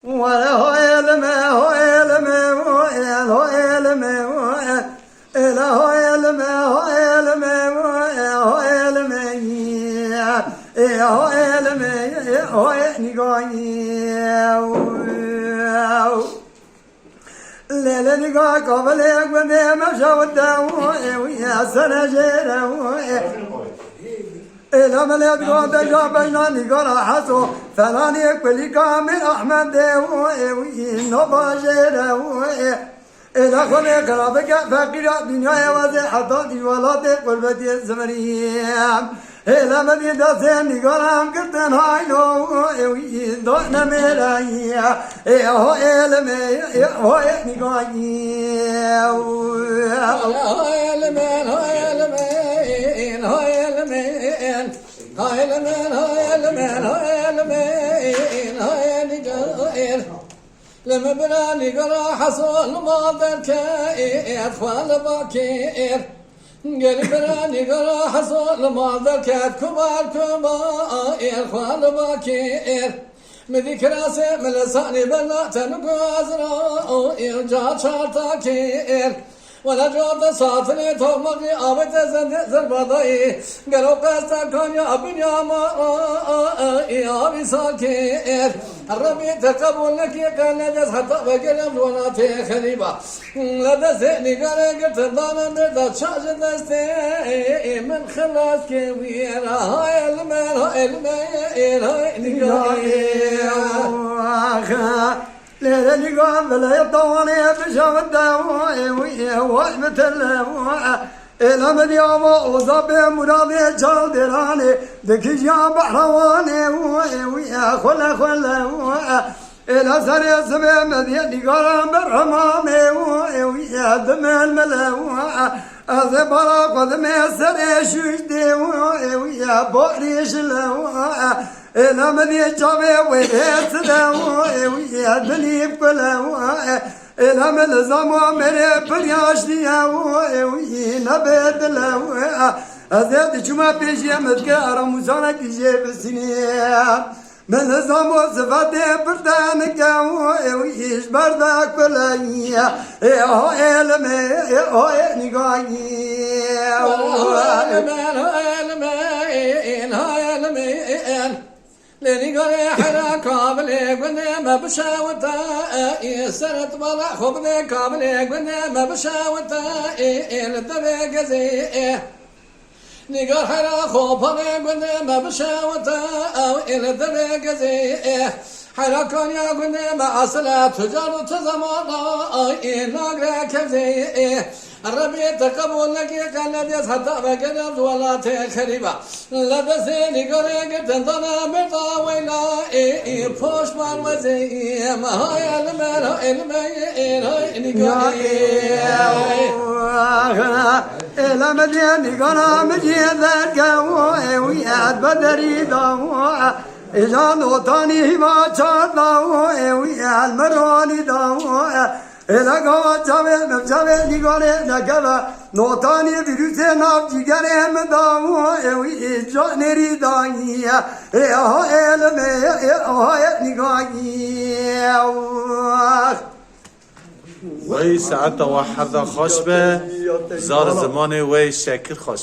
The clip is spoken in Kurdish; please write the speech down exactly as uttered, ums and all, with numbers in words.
Were ho êlime, ho êlime, ho êl, ho êlime, ho êl. Êle ho êlime, ho êlime, ho ê, ho êlime, ê, ho êlime, ê, ho ê nîgayî. Lêlê nîga kavilê gundê me şewite û ê wî sere jêre û ê. Êla milê digo deja bejna nîgara Heso, felanê kulîka Mîr Ehmedê û ê wî nava jêre û ê. Êla xwedê qira bike feqîra dinyayê wezê heta dî welatê qurbetiyê zimirî. Êla me dî destê nîgaran girtin haylo û ê wî dane mêrayî. Ê ho êlimê, ê ho ê nîgayî. Haylimên, haylimên, haylimên, haylimên, haylimên, haylimên, haylimên, haylimên. Li min bira nîgara Heso li mal derket, xwe li bakêr. Gelî bira nîgara Heso li mal derket, kumar kumar, xwe li bakêr. Min dî kirasê min li sanî bela tenû gazra, ca çar takêr. Wela cor de satinê tomaqî avête zendê zirbadayî. Gelo qesta kanya binyama avî sakêr. Rebî te qebûl nekî qene dest heta vegerem welatê xerîba. Le destê nîgarê girtin dane bir de çac destê min xilas ke wî ra. Hay elme, hay elme, hay nîgarê. Lêre nîgan vile tawanê bişewite û ê wî ê wek bitile û ê. Êla min dî ava oza bê muradê çal dêranê, dikijiya behrewanê û ê wî ê xwele xwele û ê. Êla serê sibê me dî nîgaran berhemamê û ê wî ê dimilmile û ê. Ez ê bara xwe dimê serê şûştê û ê wî ê borî şile û ê. Êla min ê çavê wê ê side û ê wî ê dilî kule û ê. Êla min li zama mêrê pir yaşlî ye û ê wî nebê dile û ê. Ez ê diçûme pêşiye min dike eramûsanekî jê bisînî. Min li zama sifetê pir tenike û ê wî ji ber de kule ye. Ê ho êlimê, ê ho ê nîgayî. Ho êlimên, ho êlimên, ho êlimên. Lê nîgarê hera kavilê gundê me bişewite, ê seret bala xwe bidê kavilê gundê me bişewite, ê, ê li devê gezê, ê. Nîgar hera xwe panê gundê me bişewite, ew ê li devê gezê, ê. Hera kaniya gundê me esile tu car û tu zemana, ê, nagre kevzê, ê. Rebî te qebûl nekî qene dêz heta vegere welatê xerîba. Le destê nîgarê girtin dane mirda weyla, ê, ê, poşman wezê, ê, me hay elme, hay elme, ê, hay nîgarê. Êla min dê nîgara min jê derke û ê wî ez bederî da û ê. Êla notanî hîva çar da û ê wî ez mironî da û ê. Êle gava çavê min çavê nîgarê nekeve, notanî vîrusê nav cîgerê min da û ê wî îca nêrî dayî ye. Ê aha êlimê, ê aha ê nîgayî. Wey saeta we her de xweş be, zar zimanê wey şekir xweş.